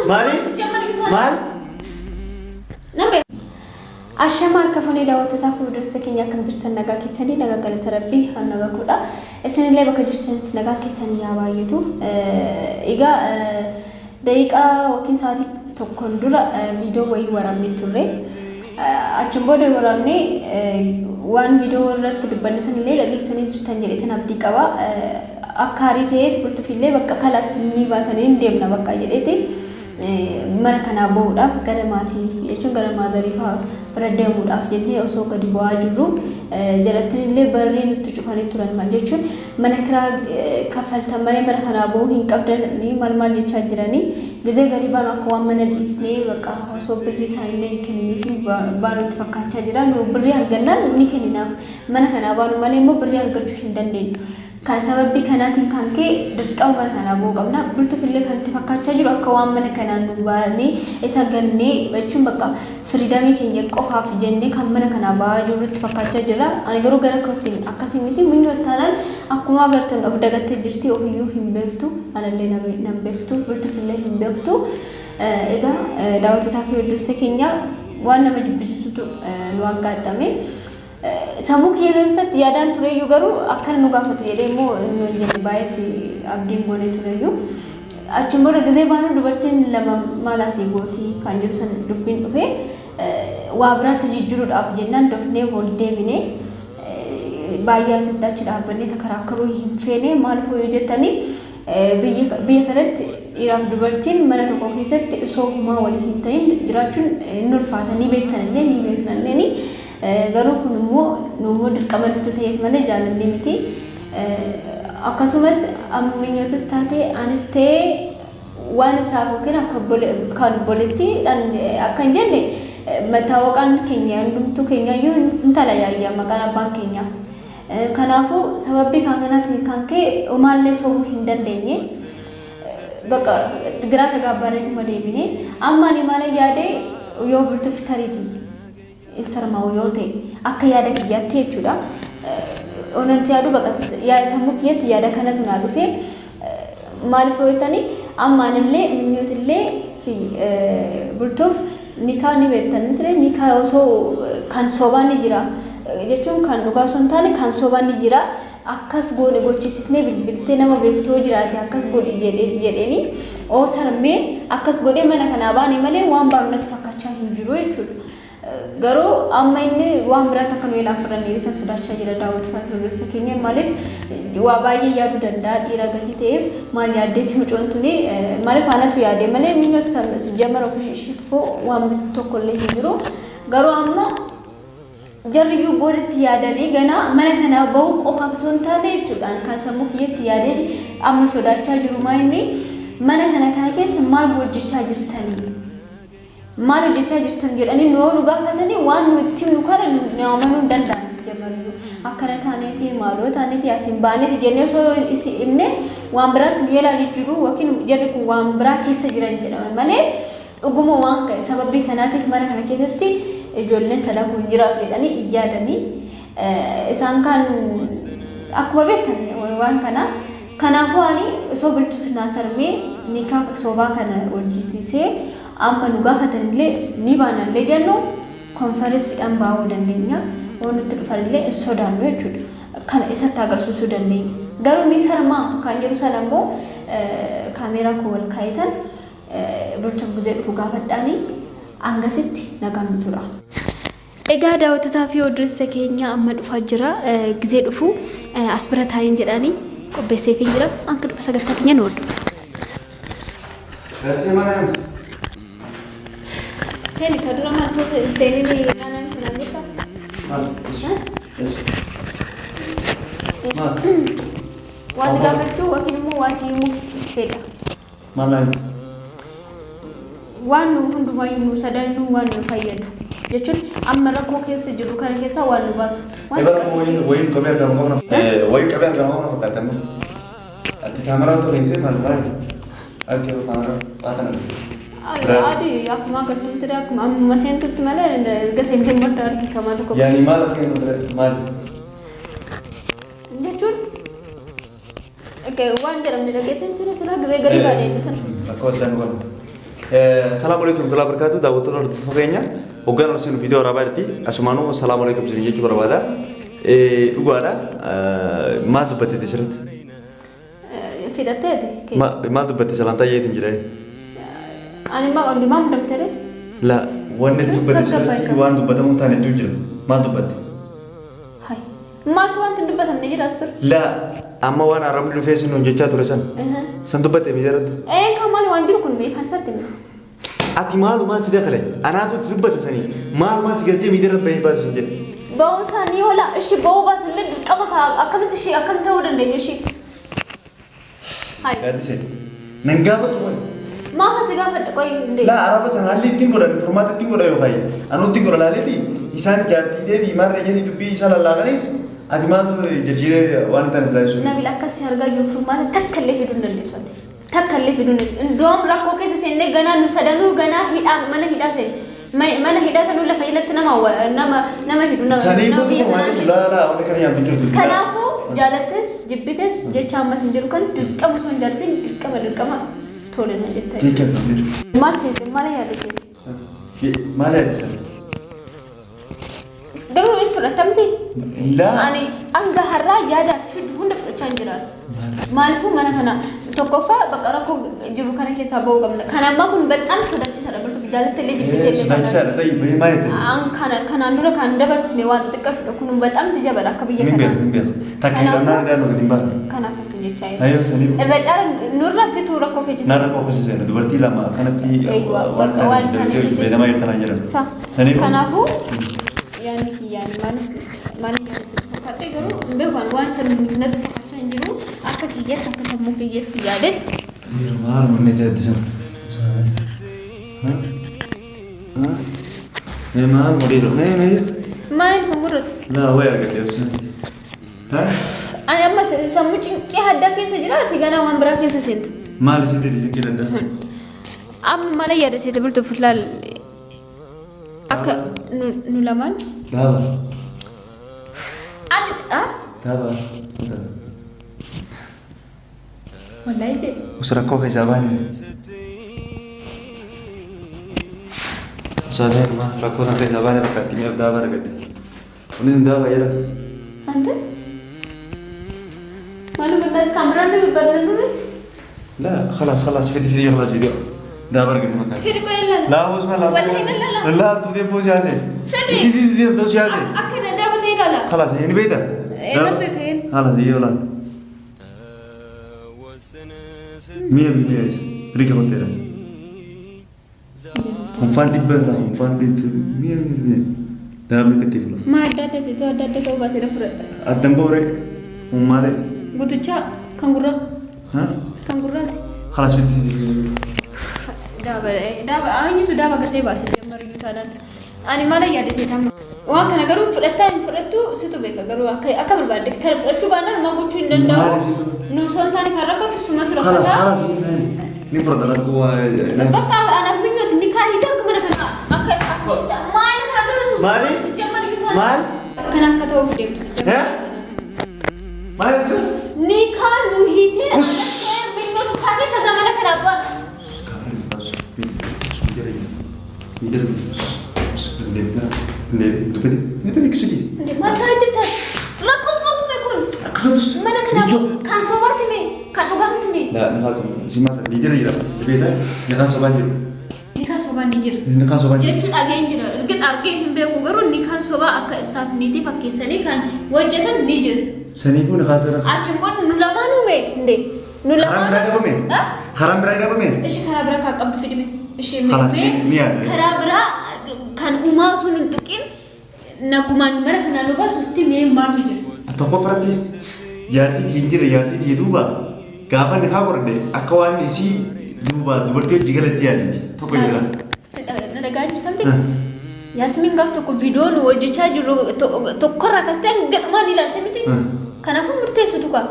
Maali? Maal? Ashama harka fuunee daawwattotaa fi hordoftoota keenya, akkam jirtan? Nagaa keessanii? Nagaa galata Rabbii, haan nagaa kodha. Isinillee bakka jirtanitti nagaa keessanii yaa baay'atu. Egaa daqiiqaa yookiin sa'aatii tokkoon dura viidiyoo wayii waraabnee turre. Achiin booda waraabnee waan viidiyoo irratti dubbanne sanillee dhageessanii jirtan jedheetan abdii qaba. Akka haarii ta'eet bultuufillee bakka kalaas ni baatanii hin deemna bakka jedheeti. Mana kanaa bahuudhaaf gara maatii jechuun gara maazarii fa'aa bira deemuudhaaf jennee osoo gadi bu'aa jirru, jalattiin illee barrii nutti cufanii turan. Maal jechuun, mana kiraa kaffaltan malee mana kanaa bahuu hin qabdanii, maal maal jechaa jiranii. Gizee gadi baanu akka waan mana dhiisnee bakka osoo birrii isaanillee hin kenniniif baanutti fakkaachaa jira. Nu birrii argannaan ni kenninaaf, mana kanaa baanu malee immoo birrii argachuu hin dandeenyu. Kan sababii kanaatiin kan ka'e dirqama mana kanaa bahuu qabna. Bultuuf illee kan itti fakkaachaa jiru akka waan mana kanaa nu baanee isa gannee jechuun bakka freedomii keenya qofaaf jennee kan mana kanaa bahaa jirru itti fakkaachaa jira. Ani garuu gara kootiin akkasii miti. Minyoo taanaan akkuma agartan of dagattee jirti, ofiyyuu hin beektu. Anallee nan beektu. Bultuuf illee hin beektu. Egaa daawwattootaa fi hordoftoota keenya, waan nama jibbisiisutu nu aggaaxame. Sammuu kiyya keessatti yaadaan tureyyuu, garuu akkana nu gaafatu jedhee immoo nu hin jenne, baay'ees abdiin goone tureyyuu. Achiin booda gizee baanu dubartiin lama maal asii gooti kan jedhu san dubbiin dhufee waa biraatti jijjiiruudhaaf jennaan dafnee ol deebine. Baay'ee asitti achi dhaabbannee takaraakkaruu hin feene. Maaliif yoo jettanii, biyya kanatti dhiiraaf dubartiin mana tokko keessatti osoo humaa walii hin ta'in jiraachuun hin ulfaatanii beektanillee ni beeknallee. Garuu kun immoo nu immoo dirqama nutti ta'eef malee jaalannee miti. Akkasumas minyootis taate anis ta'ee waan isaaf yookiin akka kan obboleetti akka hin jenne, mattaawaqaan keenya hundumtuu keenya iyyuu intala yaayyaa maqaan abbaan keenya. Kanaafuu sababii kan kanaatiin kan ka'e homaallee sobuu hin dandeenye. Bakka giraa tagaabbaneetuma deebine. Amma ani maal yaade, yoo bultuuf tariitii sarmaa'u yoo ta'e, akka yaada kiyyaatti jechuudha. Onanti yaadu bakka sammuu kiyyatti yaada kanatu naa dhufe. Maaliif yoo jettanii, amma anillee minyootillee fi bultuuf nikaa ni beektan ture. Nikaa osoo kan sobaa ni jira jechuun, kan dhugaa osoo hin taane kan sobaa ni jira. Akkas goone gochisiisnee, bilbiltee nama beektuu jiraate akkas godhi jedheeni oo sarmee akkas godhee mana kanaa baane malee waan baanu natti fakkaachaa hin jiru jechuudha. Garuu amma inni waan biraatti akka nu eelaan fudhannee tan sodaachaa jira. Daawwattoota fi hordoftoota keenya, maaliif waa baay'ee yaaduu danda'a dhiira gatii ta'eef, maal yaaddeeti mucoon tuni, maaliif anatu yaade malee minyoo sijjamara ofii ishiitifuu waan tokkollee hin jiru. Garuu amma jarriyyuu boodatti yaadanii ganaa mana kanaa bahuu qofaaf osoo hin taane jechuudhaan kan sammuu kiyyatti yaadee amma sodaachaa jiru maa inni mana kana keessa maal hojjechaa jirtanii, maal hojjechaa jirtan jedhanii nuu nu gaafatanii, waan nu itti himnu kana nu amanuu hin danda'an. Sijjamariyyuu akkana taaneeti, maaloo taaneeti, asiin baaneeti jennee osoo isi himne waan biraatti nu yalaa jijjiiru yookiin jarri kun waan biraa keessa jiran jedhama malee dhuguma waan sababii kanaatiif mana kana keessatti ijoolleen sadan kun jiraatu jedhanii hin yaadanii. Isaan kan akkuma beektan waan kana. Kanaafuu ani osoo bultuuf naa sarmee nikaa sobaa kana hojjisiisee, amma nu gaafatanillee ni baanallee jennu, konferensiidhaan baa'uu dandeenya. Waan nutti dhufanillee hin sodaannu jechuudha. Kana isatti agarsiisuu dandeenya. Garuu ni sarmaa kan jedhu sana immoo kaameeraa koo wal kaayetan bultuuf guzee dhufu gaafadhaanii hangasitti nagaan nu tura. Egaa daawwattotaa fi hordoftoota keenya, amma dhufaa jira. Gizee dhufu as bira taa'iin jedhaanii qopheesseefiin jira. Hanga dhufa sagantaa keenya nu hordofa. Gadsee mana himtu. Seeni ka dura maaltu seenini kanaan kanaan jettaa? Maal? Eessu? Maal? Waa si gaafachuu yookiin immoo waa si himuuf fedha. Maal naa himtu? Waan nu hundumaayyuu nu sadanuu waan nu fayyadu jechuun amma rakkoo keessa jirru kana keessaa waan nu baasu. Waan Ebara akkasii. wayin wayin qabee argamu qabna. Wayin qabee argamu qabna fakkaatan. Ati kaameraa otoo keessee maal maal? Ati kaameraa baatan argina. Adii akkuma agartutti, akkuma amma seentutti malee erga seenteen booda argi kamaa tokko. Yaani maal akka inni ture maal? Jechuun waan jedhamne dhageessan ture silaa gizee gadi baadhee inni sana. Rakkoo addaan godhu. Salaamu alaikum warahmatullahi wabarakatuh. Daawwattoota hordoftoota keenya hoggaan ol seenu viidiyoo waraabaa jirti. Asumaanuu salaamu alaikum isin jechuu barbaada. Dhugaadha. Maal dubbatte asirratti? Fixatteeti. Maal dubbatte salaamtaa jeetiin jira. Ani maa hundumaa hundamtere? La wanni dubbatte asirratti waan dubbatamu hin taane hedduu jira. Maal dubbatte? Hai. Maaltu wanti hin dubbatamne jira as bira? La amma waan arrabni dhufee sin hojjechaa ture san. San dubbatte miidiyaa irratti. Ee kan maali waan jiru kun mee kan fatti mee? Ati maalumaa si dakale anaatu itti dubbate sanii maalumaa si galchee miidiyaa irratti bahee baasi hin jedhe. Ba'uun isaa ni oola. Ishi ba'uu baatullee dirqama akkamitti ishee akkam ta'uu dandeenya ishee? Hai. Gaaddisee nan gaafatu qoy. Maaf asi gaafadha qoy hundee. Laa araba sana haalli ittiin godhan furmaata ittiin godha yoo kaaye anuu ittiin godha laaleeti isaan jaartii deebii maarree jedhanii dubbii isaa lallaaqanis ati maaltu jijjiiree waan hin taane silaa Nabil akkas si argaa jiru furmaata takka illee fiduu hin dandeessu ati. Takka illee fiduu hin dandeessu. Indoom rakkoo keessa seennee ganaa nu sadanuu ganaa hidhaa mana hidhaa seenne. Mana hidhaa sanuu lafa jalatti nama nama nama hidhu nama Saniifuu nama biyya maal kanaa jechuudha laa laa wanni kana nyaatu jirtu. Kanaafuu jaalattes jibbites jecha ammas hin jiru kan dirqama osoo hin jaalatin dirqama dirqama tole na jetta. Jecha hin Maal seete maal yaada seete? Maal yaada sana? Garuu hin fudhatamti. Laa. Ani hanga har'aa yaada ati fiddu hunda fudhachaa hin jiraan. Maaliifuu mana kana tokkoffaa bakka rakkoo jiru kana keessaa ba'uu qabna. Kan ammaa kun በጣም sodaachisaadha. Bultuuf jaalatte illee jibbite illee. Sodaachisaadha ta'ii bahee maal jette? An kana kanaan dura kan dabarsine waan xixiqqashuudha. Kun በጣም jabadha akka biyya Min kanaa. beeku min beeku. Takka hidhamnaan hidhaan gadi hin baane. Kanaaf asin jechaa jira. Ayyoo saniif. Irra caala nurra situ rakkoo keessa Naan rakkoo keessa seena dubartii lama akkanatti Eeywa, waan bakka waan taane taane fayyadamaa jirtanaa jedhan. Sa. Saniif. Kanaafuu yaadni kiyyaan maalis maal yaada sitti fakkaadhe garuu hin beeku ani waan san natti fakkaachaa hin jiru akka kiyyatti akka sammuu kiyyatti yaade. Dhiira maal manni itti sana. Mee maal modelo mee mee. Maal kun gurratu? Laa wayi argate obsaan. Ani amma sammuu cinqii addaa keessa jira ati ganaa waan biraa keessa seenta. Maal isin didi cinqii addaa? Amma mala yaada seete bultuuf laal akka nu lamaan. Daaba. Ani ah? Daaba. Wallahi jedhe. Os rakkoo keessaa baane. Osoo rakkoo sana keessaa baane fakkaatti mi'a daaba argadde. Wanni sun daaba jedha. Ante? Maalum በእናትህ ካሜራን ነው የሚባለው ነው? لا خلاص خلاص فيدي فيدي خلاص فيديو دابا رقم مكان فيدي قول لا لا هو اسمه لا والله لا لا لا تودي بوسي عسي فيدي تدي تدي بوسي عسي أكن دابا تيلا لا خلاص يعني بيتا إيه ربك إيه خلاص هي ولا مية مية ريكا كنتيرا Hunfaan dhibba irraa hunfaan dhibba mi'a mi'a mi'a daabni katti fula. Ma adda adda ta'e adda adda ta'uu baatee na fudhadha. Addan ba'ure ummaalee. Guutichaa kan gurraa. Kan gurraati. Khalas fidi. Daaba daaba eenyutu daaba gatee baase jammaruyyuu taanaan. Ani maala yaade seetama. Waan kana garuu fudhattaa hin fudhattu situ beeka garuu akka akka barbaadde kana fudhachuu baannaan maal gochuu hin danda'u. Nu osoo hin taane kan rakkatu sumatu Khalas rakkataa. khalas ni fudhadha rakkoo. Bakka anaaf minyooti ni kaahita akka mana kana akka isa maal kana ta'u Maali? jammaruyyuu taanaan. Maal? Akkana akka ta'uuf deemtu. Eh? Maal isa? Ni kaan nu hiitee Uss! minyooti taatee kaza mana kana abbaan. Maal ta'aa jirta? Rakkoon qabu mee kun? Mana kana kan sobaati mee? Kan dhugaamti mee? Ni kan sobaan ni jira. Jechuun dhageen jira. Erga argee hin beeku garuu ni kan sobaa akka irsaaf niitii fakkeessanii kan hojjetan ni jira. Saniifuu naqaa Achiin booda nu lamaanuu mee? Indee. Nu Karaan biraa dhabame? Ah? Karaan biraa dhabame? Ishi karaa biraa kan qabdu fidime. Ishi Khalas, mee ni yaada. karaa biraa kan uumaa osoo hin tuqin nagumaan mana kanaa nu baasu sitti mee maaltu jira? Tokko biratti jaartii hin jirre jaartii biyya duuba gaafa nifaa godhate akka waan isii duuba dubartii hojii galatti yaadde tokko jira. Na dhagaa jirtamti? Yaasmiin gaaf tokko viidiyoo nu hojjechaa jirru tokkorraa kas ta'e gadhumaan ni ilaalte miti. Kanaafuu murteessitu kaa.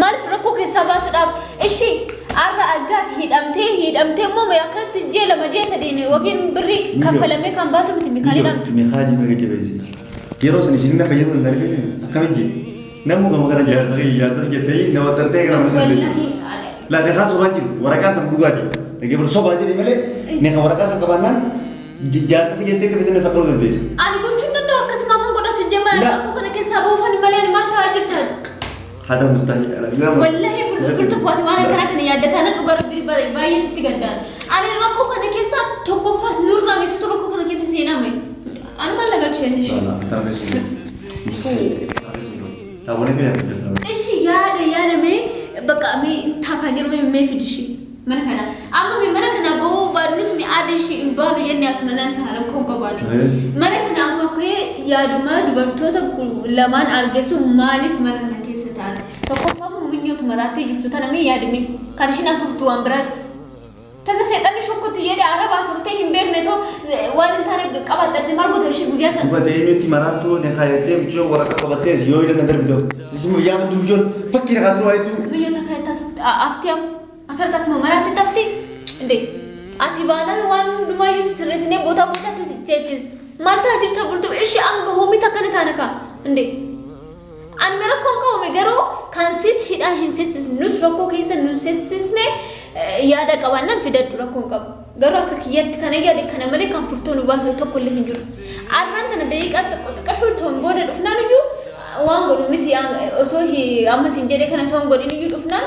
Maaliif rakkoo keessaa baasuudhaaf ishii har'a argaati hidhamtee hidhamtee immoo akkanatti ji'a lama ji'a sadiin yookiin birrii kaffalamee kan baatu miti kan hidhamtu. Meeqaa jiima gajjabeessi. Yeroo sun isin na fayyaduu hin dandeenye akkamitti namuu gama kana jaarsa kiyya jaarsa jettee nama tartee gara mana sana Wallahi Laa naqaa sobaan jiru waraqaan tan dhugaati. Dhaggeeffadhu, sobaa jedhi malee ni kan waraqaa san qabaannaan jaarsa jettee akka bitanii saqaluu dandeessa. Ani gochuu hin danda'u, akkasuma kan godha si jemma La. Rakkoo kana keessaa buufan malee ani maal ta'aa jirtaati? Hada mustahil. Wallahi bultu waati waan akkana kana yaaddataan dhuga rabbi baay'ee sitti gaddaan. Ani rakkoo kana keessaa tokkoffaas nurraa meesitu rakkoo kana keessa seename. Ani maal nagalcheen ishee? Mustahil. Taabonni fi Ishi yaada yaadamee bakka mee taa kan jedhu mee fidi ishee mana kana. Amma mee mana kana bahuu baannus mee aada ishee hin baanu jennee as manaan ta'a rakkoo hin qabaane. Mana kana akka yaaduma dubartoota lamaan argeessu maaliif mana kana keessa ta'an? Tokkoffaa munyootu maraattee jirtu tana mee yaadame kan ishiin asoftu waan biraati. Tasa seexanni shukkutti jedhe araba asoftee hin beekne too waan hin taane qabattarte maal goota ishee guyyaa sana? Duba eenyutti maraattuu ne kaayattee mucayyoo waraqaa qabattee yoo hidhan darbitoo. Yaa mucayyoo fakkii rakaa turuu hedduu. Miyyoota akka taasifte afti amma akkanatti akkuma maraatti tafti inde asii baanaan waan hundumaayyuu sirreessinee bootaa bootaatti teechis maal ta'a jirta bultu ishee hanga hoomita akkana taana kaa inde ani rakkoon qabame garuu kan sis hidhaa hin seessisne nus rakkoo keessa nu seessisne yaada qabaannaan fidadhu rakkoon qabu garuu akka kiyyatti kana yaade kana malee kan furtuu nu baasu tokko illee hin jiru. Arraan tana daqiiqaa xiqqoo xiqqashuu toon booda dhufnaan iyyuu waan godhu miti osoo amma siin jedhee kana osoo hin godhin iyyuu dhufnaan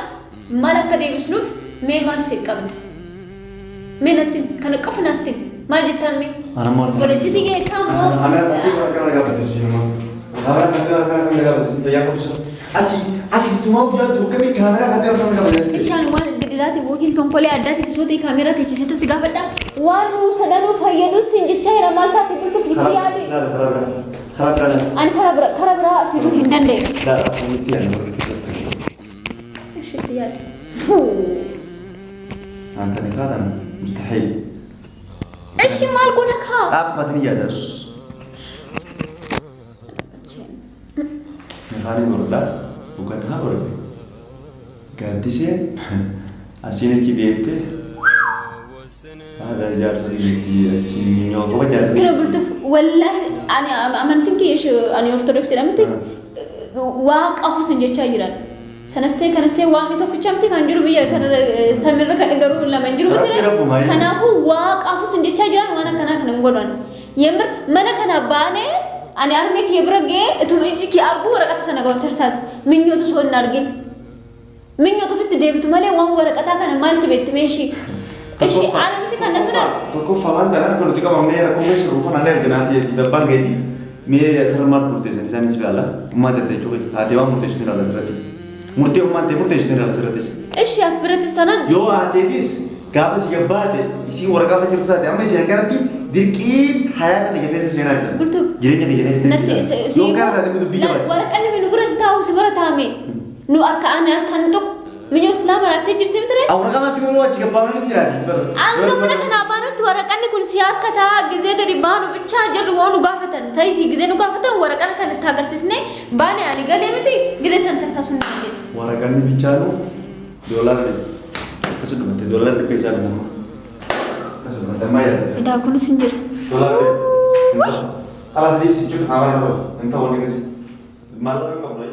maal akka deebisnuuf mee maal fedh qabna? Mee natti himi, kana qofa natti himi. Maal jettaan mee? Ana maal Obboleettii tiyya jettaa moo? Ati tumaa hojjaatu akkamii kaameraa kan ta'e kan gabaabsite. Ishaan waan gidiraatiif yookiin tonkolee addaatiif osoo ta'e kaameraa teechisee si gaafadha. Waan nu sadanuu fayyadus siin jechaa jira maal taate bultuuf itti yaade. Karaa biraa. Karaa biraa. Ani karaa biraa fiduu hin danda'e. Itti yaadu. Ishitti yaade. Anta ni kaatan mustahil. Ishi maal godha kaa? Dhaabbatni yaadas. Meeshaalee godhadhaa yookaan haa godhate. Gaaddiseen asiin achi deemtee haadha jaarsa biyyattii achi minyoo qaba jaarsa. Kana bultuuf wallaahi ani amantiin kiyya ishee ani ortodoksiidha miti waaqaaf sun jechaa jiran. Sanas ta'e kanas ta'e waaqni tokkicha miti kan jiru biyya kanarra samiirra kan garuu lama hin jiru miti. Rabbi rabbumaa jechuudha. Kanaafuu waaqaaf sun jechaa jiran waan akkanaa kana hin godhan. Yemmir mana kana baanee ani harmee kiyya bira ga'ee ituma iji kiyya argu waraqata sana ga'u tarsaas minyootu osoo hin argin. Minyootu ofitti deebitu malee waan waraqataa kana maaltu beekti mee ishii? Ishii anamti kana suna Tokkoffaa waan tanaan kan nuti qabamnee rakkoo keessa jiru kun ana erga naati abbaan keetii mee asirra maal murteessan isaanis ilaalla. Ummaan ta'e jechuudha. Haati waan murteessitu ilaalla asirratti. Murtee ummaan ta'e murteessitu ilaalla asirrattis. Ishii as birattis tanan Yoo haateetis gaafa si gabbaate isiin waraqaa fa jirtu taate amma isiin akkanatti dirqiin hayaata kiyya keessa seenaa jirta. Bultuu. Jireenya kiyya keessa Natti jirta. Yoo kana taate guutuu biyya baate. Waraqanni nu bira taa'u si bira taa'ame nu harka ani harkaan tokko minyoo islaa maraattee jirti miti ree? Waraqaa maatti immoo achi gabbaafnee jiraati. Hanga mana kanaa baanutti waraqanni kun si harka taa'aa gizee gadi baanu bichaa jirru yoo nu gaafatan ta'ii gizee nu gaafatan waraqana kan itti agarsiisne baane ani galee miti gizee san tarsaasuu ni dandeessa. Waraqanni bichaanu doolaarri akkas dhumatte doolaarri dhibba isaa dhumama. Akkas dhumatte ammaa yaada. Edaa kunis hin jira. Doolaarri. Alaas dhiisi cufa kaamara qaba. Hin ta'u wanni akkasii. Maallaqa qabna.